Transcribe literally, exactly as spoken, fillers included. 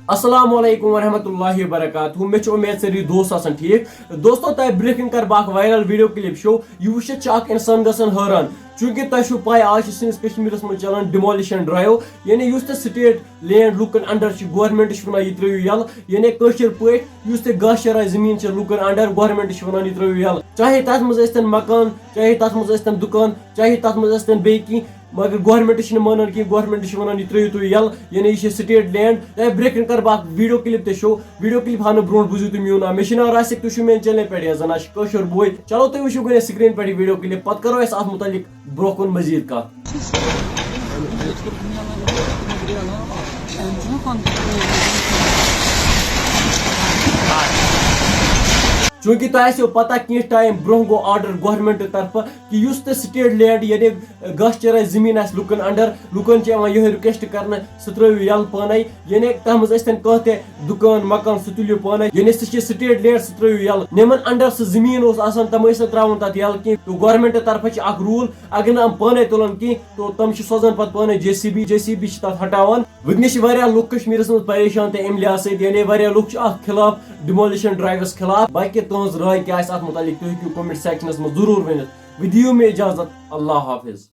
السلام علیکم ورحمۃ اللہ وبرکاتہ۔ مےٚ چھِ اُمید سٲری دوست آسَن ٹھیٖک۔ دوستو، تۄہہِ برٛونٛہہ کَنہِ کَرٕ بہٕ اَکھ وائرل ویڈیو کلپ شو۔ یہِ وٕچھِتھ چھِ اَکھ اِنسان گژھان حٲران، چوٗنٛکہِ تۄہہِ چھُو پَے، آز چھِ سٲنِس کشمیٖرَس منٛز چَلان demolition drive، یعنی یُس تہِ state land لُکَن under چھِ، government چھِ وَنان، یہِ ترٛٲیِو یَلہٕ۔ یعنی کٲشِر پٲٹھۍ، یُس تہِ گاسہٕ چرٲے زٔمیٖن چھِ لُکَن under، government چھِ وَنان، یہِ ترٛٲیِو یَلہٕ۔ چاہے تَتھ منٛز ٲسۍتَن مکان، چاہے تَتھ منٛز ٲسۍتَن دُکان، چاہے تَتھ منٛز ٲسۍتَن بیٚیہِ کینٛہہ، مگر government چھِنہٕ مانان کینٛہہ۔ Government چھِ وَنان، یہِ ترٛٲیِو تُہۍ یَلہٕ، یعنی یہِ چھِ state land۔ تۄہہِ برٛونٛہہ کَنہِ کَرٕ بہٕ اَکھ ویڈیو کلپ تہِ شو۔ ویڈیو کلپ ہاونہٕ برٛونٛٹھ بوٗزِو تُہۍ میون ناو۔ مےٚ چھُ ناو راسِک، تُہۍ چھِو میٛانہِ channel پٮ۪ٹھ یا زَن آسہِ کٲشُر بوے۔ چلو، تُہۍ وٕچھِو گۄڈٕنٮ۪تھ screen پٮ۪ٹھ یہِ ویڈیو کلپ، پَتہٕ کَرو أسۍ اَتھ مُتعلِق برٛونٛہہ کُن مٔزیٖد کَتھ۔ چوٗنٛکہِ تۄہہِ آسیو پَتہ، کینٛہہ ٹایم برٛونٛہہ گوٚو order government طرفہٕ کہِ یُس تہِ state land، یعنی گاسہٕ چرٲے زٔمیٖن آسہِ لُکَن under، لُکَن چھِ یِوان یِہوٚے request کَرنہٕ، سُہ ترٛٲیِو یَلہٕ پانَے۔ یعنی تَتھ منٛز ٲسۍتَن کانٛہہ تہِ دُکان مکان، سُہ تُلِو پانَے۔ یعنی سُہ چھِ state land، سُہ ترٛٲیِو یَلہٕ۔ یِمَن under سُہ زٔمیٖن اوس آسان، تِم ٲسۍ نہٕ ترٛاوان تَتھ یَلہٕ کینٛہہ۔ تہٕ government طرفہٕ چھِ اَکھ rule، اگر نہٕ یِم پانَے تُلَن کینٛہہ، تو تِم چھِ سوزان پَتہٕ پانَے J C B, J C B چھِ تَتھ ہٹاوان۔ وٕنکیٚس چھِ واریاہ لُکھ کشمیٖرَس منٛز پریشان تہٕ اَمہِ لحاظ سۭتۍ، یعنی واریاہ لُکھ چھِ اَتھ خلاف، demolition driveس خلاف۔ باقٕے تُہٕنٛز راے کیٛاہ آسہِ اَتھ مُتعلِق، تُہۍ ہیٚکِو comment sectionس منٛز ضروٗر ؤنِتھ۔ وۄنۍ دِیِو مےٚ اجازت، اللہ حافظ۔